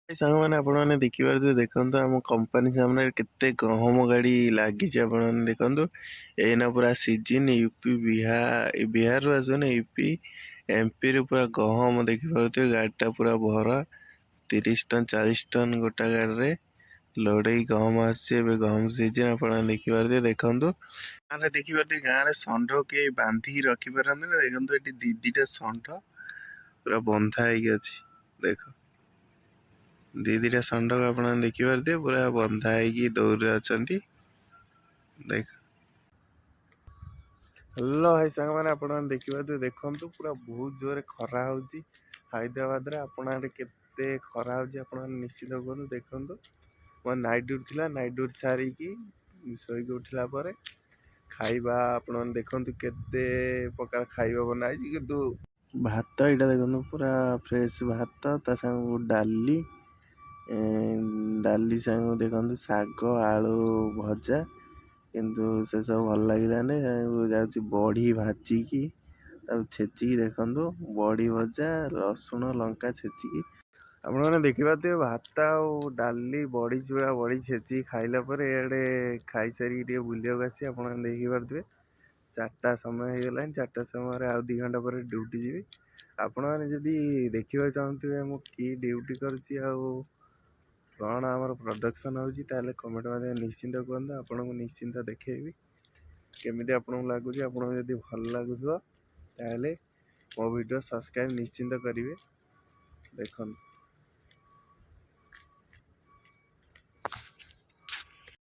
ସାଙ୍ଗମାନେ, ଆପଣମାନେ ଦେଖିପାରୁଥିବେ, ଦେଖନ୍ତୁ ଆମ କମ୍ପାନୀ ସାମ୍ନାରେ କେତେ ଗହମ ଗାଡ଼ି ଲାଗିଛି। ଆପଣମାନେ ଦେଖନ୍ତୁ, ଏଇନା ପୁରା ସିଜିନ୍ ୟୁପି ବିହାର, ବିହାରରୁ ଆସୁନି, ୟୁପି ଏମ୍ପିରୁ ପୁରା ଗହମ ଦେଖିପାରୁଥିବେ। ଗାଡ଼ିଟା ପୁରା ଭରା, 30 ଟନ୍ 40 ଟନ୍ ଗୋଟା ଗାଡ଼ିରେ ଲୋଡ଼ ହେଇ ଗହମ ଆସୁଛି। ଏବେ ଗହମ ସିଜିନ୍, ଆପଣ ଦେଖିପାରୁଥିବେ। ଦେଖନ୍ତୁ, ଗାଁରେ ଦେଖିପାରୁଥିବେ, ଗାଁରେ ଷଣ୍ଢ କେହି ବାନ୍ଧିକି ରଖିପାରନ୍ତିନି। ଦେଖନ୍ତୁ, ଏଠି ଦି ଦିଟା ଷଣ୍ଢ ପୁରା ବନ୍ଧା ହେଇକି ଅଛି। ଦେଖ, ଦି ଦିଟା ଷଣ୍ଢକୁ ଆପଣ ଦେଖିପାରୁଥିବେ, ପୁରା ବନ୍ଧା ହେଇକି ଦୌରରେ ଅଛନ୍ତି। ଦେଖ। ହ୍ୟାଲୋ ଭାଇ ସାଙ୍ଗମାନେ, ଆପଣମାନେ ଦେଖିପାରୁଥିବେ, ଦେଖନ୍ତୁ ପୁରା ବହୁତ ଜୋରରେ ଖରା ହେଉଛି ହାଇଦ୍ରାବାଦରେ। ଆପଣ ଆଡ଼େ କେତେ ଖରା ହେଉଛି, ଆପଣମାନେ ନିଶ୍ଚିତ କୁହନ୍ତୁ। ଦେଖନ୍ତୁ, ମୋର ନାଇଟ୍ ଡ୍ୟୁଟି ଥିଲା। ନାଇଟ୍ ଡ୍ୟୁଟି ସାରିକି ଶୋଇକି ଉଠିଲା ପରେ ଖାଇବା ଆପଣମାନେ ଦେଖନ୍ତୁ, କେତେ ପ୍ରକାର ଖାଇବା ବନା ହେଇଛି। କିନ୍ତୁ ଭାତ ଏଇଟା ଦେଖନ୍ତୁ, ପୁରା ଫ୍ରେଶ୍ ଭାତ, ତା ସାଙ୍ଗକୁ ଡାଲି, ଡାଲି ସାଙ୍ଗକୁ ଦେଖନ୍ତୁ ଶାଗ ଆଳୁ ଭଜା। କିନ୍ତୁ ସେସବୁ ଭଲ ଲାଗିଲାନି। ଯାଉଛି ବଢ଼ି ଭାଜିକି ତାକୁ ଛେଚିକି, ଦେଖନ୍ତୁ, ବଢ଼ି ଭଜା, ରସୁଣ ଲଙ୍କା ଛେଚିକି। ଆପଣମାନେ ଦେଖିପାରୁଥିବେ, ଭାତ ଆଉ ଡାଲି, ବଢ଼ି ଚୁରା, ବଢ଼ି ଛେଚିକି ଖାଇଲା ପରେ ଏଆଡ଼େ ଖାଇସାରିକି ଟିକେ ବୁଲିବାକୁ ଆସିଛି। ଆପଣମାନେ ଦେଖିପାରୁଥିବେ, 4ଟା ସମୟ ହେଇଗଲାଣି। 4ଟା ସମୟରେ ଆଉ 2 ଘଣ୍ଟା ପରେ ଡ୍ୟୁଟି ଯିବି। ଆପଣମାନେ ଯଦି ଦେଖିବାକୁ ଚାହୁଁଥିବେ ମୁଁ କି ଡ୍ୟୁଟି କରୁଛି ଆଉ କ'ଣ ଆମର ପ୍ରଡକ୍ସନ୍ ହେଉଛି, ତାହେଲେ କମେଣ୍ଟ ମାଧ୍ୟମରେ ନିଶ୍ଚିନ୍ତ କୁହନ୍ତୁ। ଆପଣଙ୍କୁ ନିଶ୍ଚିନ୍ତ ଦେଖେଇବି। କେମିତି ଆପଣଙ୍କୁ ଲାଗୁଛି? ଆପଣଙ୍କୁ ଯଦି ଭଲ ଲାଗୁଥିବ, ତାହେଲେ ମୋ ଭିଡ଼ିଓ ସବସ୍କ୍ରାଇବ୍ ନିଶ୍ଚିନ୍ତ କରିବେ। ଦେଖନ୍ତୁ।